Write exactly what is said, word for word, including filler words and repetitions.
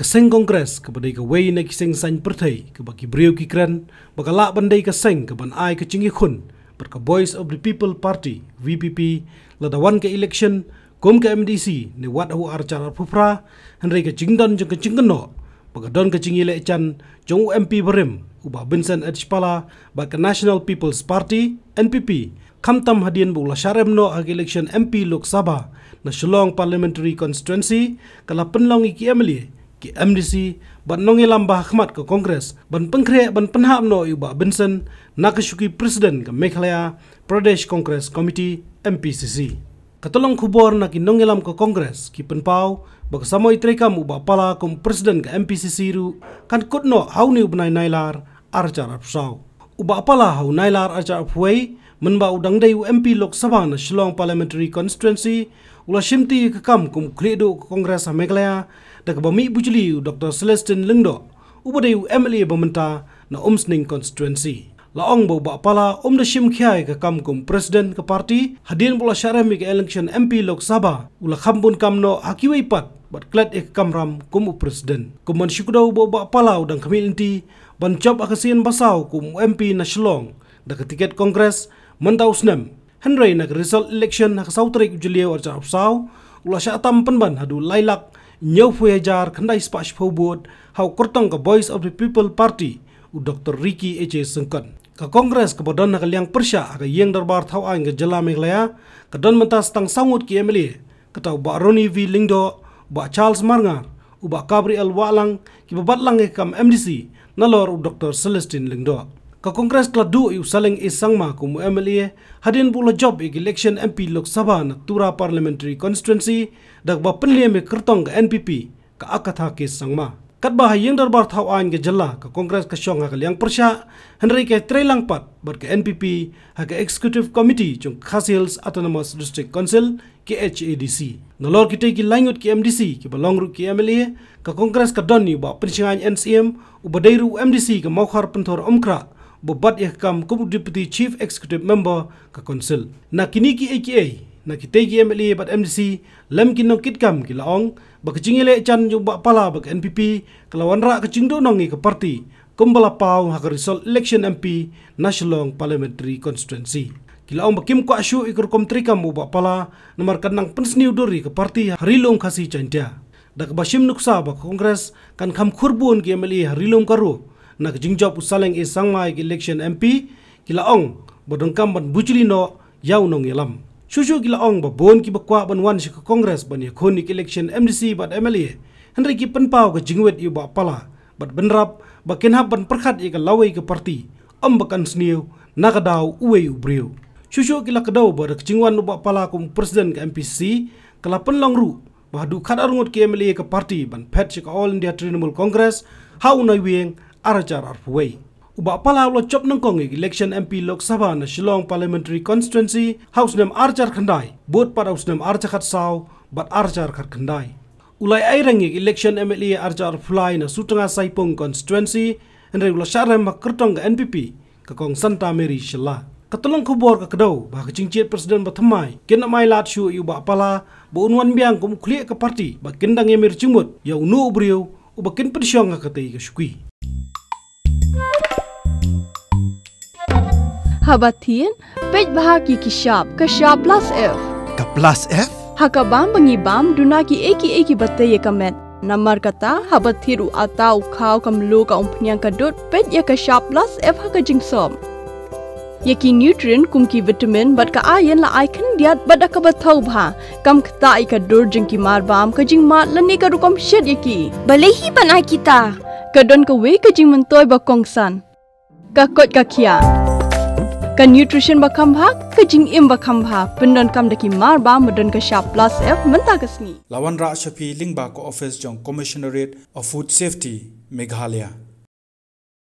Ka seng Congress kaba dei kawei na ki seng saiñ pyrthei kaba ki briew ki kren ba ka lah ban dei ka seng kaban ai ka jingïakhun bad ka Voice of the People Party, V P P, lada wan ka election kum ka M D C ne wat ha u ar hajar arphew phra, hynrei ka jingdon jong ka jingkynnoh ba ka don ka jingïaleh jan jong u M P barim u Bah Vincent H Pala bad ka National People's Party, N P P, khamtam hadien ba u la shah rem noh ha ka election M P Lok Sabha na Shillong Parliamentary Constituency, ka la pynlong ïa ki M L A, ki M D C bad nongïalam ba ha khmat ka Congress ban pynkhreh ban pynhap noh ïa u Bah Vincent na ka shuki President ka Meghalaya Pradesh Congress Committee, M P C C. Ka tyllong khubor na ki nongïalam ka Congress ki pynpaw ba ka samoi treikam u Bah Pala kum President ka M P C C ruh kan kut noh ha une u bnai Nailar ar hajar arphew saw. U Bah Pala ha u Nailar ar hajar arphew wei, mynba u dang dei u M P Lok Sabha na Shillong Parliamentary Constituency, u la shimti ka kam kum u khlieh duh ka Congress ha Meghalaya da kaba mih bujli u Doctor Celestine Lyngdoh, uba dei u M L A ba mynta na Umsning Constituency. La ong ba u Bah Pala um da shim khia ïa ka kam kum President ka party hadien ba u la shah rem ïa ka election M P Lok Sabha, u la kham bun kam noh ha kiwei pat bad klet ïa ka kamram kum u President. Kumban shu kdew ba u Bah Pala u dang khmih lynti ban jop ha ka sien basaw kum u M P na Shillong da ka tiket Congress mynta u snem. Hynrei na ka result election ha ka saw tarik u Jylliew ar hajar arphew saw, u la shah tam pynban haduh lai lak hynñiewphew hajar khyndai spah shiphew vote ha u kyrtong ka Voice of the People Party, u Doctor Ricky A J Syngkon. Ka Congress kaba don ha ka liang pyrshah ha ka Ïing Dorbar Thaw Aiñ ka Jylla Meghalaya ka don mynta sa tang saw ngut ki M L A, kata u Bah Ronnie V Lyngdoh, u Bah Charles Marngar, u Bah Gabriel Wahlang, kiba bat lang ïa ka kam M D C nalor u Doctor Celestine Lyngdoh. Ka Congress ka la duh ïa u Saleng A Sangma kum u M L A hadien ba u la jop ïa ka election M P Lok Sabha na Tura Parliamentary Constituency da kaba pynliem ïa ka kyrtong ka N P P, ka Agatha K Sangma. Katba ha Ïing Dorbar Thaw Aiñ ka Jylla ka Congress ka shong ha ka liang pyrshah, hynrei ka trei lang pat bad ka N P P ha ka Executive Committee jong ka Khasi Hills Autonomous District Council, K H A D C. Nalor kitei ki lai ngut ki M D C kiba long ruh ki M L A, ka Congress ka don ïa u Bah Pynshngaiñ N Syiem, uba dei ruh u M D C ka Mawkhar Pynthor Umkhrah, uba bat ïa ka kam kum u Deputy Chief Executive Member ka Council. Na kine kiei kiei, na kitei ki M L A bad M D C lem ki nongkitkam ki la ong ba ka jingïaleh jan jong u Bah Pala bad ka N P P ka la wanrah ka jingduhnong ïa ka party, kumba la paw ha ka result election M P na Shillong Parliamentary Constituency. Ki la ong ba kim kwah shuh ïa ka rukom treikam u Bah Pala, namar kan nang pynsniew dur ïa ka party ha Ri Lum Khasi Jaiñtia. Da kaba shim nuksa ba ka Congress kan kham khurbun ki M L A ha Ri Lum Garo na ka jingjop u Saleng A Sangma ïa ka election M P, ki la ong ba donkam ban bujli noh ïa u nongïalam. Shuh shuh ki la ong ba bun kiba kwah ban wan sha ka Congress ban ïakhun ïa ka election M D C bad M L A, hynrei ki pynpaw ka jingwit ïa u Bah Pala bad bynrap ba kin hap ban pyrkhat ïa ka lawei ka party, ym ba kan sniew na ka daw uwei u briew. Shuh shuh ki la kdew ba da ka jingwan u Bah Pala kum President ka M P C C, ka la pynlong ruh ba haduh khatar ngut ki M L A ka party ban phet sha ka All India Trinamool Congress ha u Naiwieng ar hajar arphew wei. U Bah Pala u la jop nyngkong ïa ka election M P Lok Sabha na Shillong Parliamentary Constituency ha u snem ar hajar khyndai, bud pat ha u snem ar hajar khatsaw bad ar hajar khatkhyndai. U la ïai reng ïa ka election M L A ar hajar arphew lai na Sutnga Saipung Constituency, hynrei u la shah rem ha ka kyrtong ka N P P, ka Kong Santa Mary Shylla. Ka tyllong khubor ka kdew ba ha ka jingjied President bathymmai kin ym ailad shuh ïa u Bah Pala ba un wan biang kum u khlieh ka party, ba kin dang ïamir jingmut ïa uno u briew uba kin pynshong ha katei ka shuki. Haba thied, peit bha ki ki shap, ka shap plus F. Ka plus F? Ha ka bam ba ngi bam, duna kiei kiei kiba tei ïa ka met. Namar kata, haba thied u atta, u khaw, ka mluh, ka umphniang, ka dud, peit ïa ka shap plus F ha ka jingsop. Ïa ki nutrient kum ki vitamin bad ka iron la ai khyndiat bad da kaba thaw bha. Kam ktah ïa ka dur jong ki mar bam, ka jingmad lane ka rukom shet ïa ki. Balei hi ban ai kita? Ka don kawei ka jingmyntoi ba kongsan. Ka koit ka khiah. Ka nutrition ba kham bha, ka jingim ba kham bha. Pyndonkam da ki mar bam ba don ka shap plus F mynta ka sngi. La wanrah sha phi lyngba ka office jong Commissionerate of Food Safety, Meghalaya.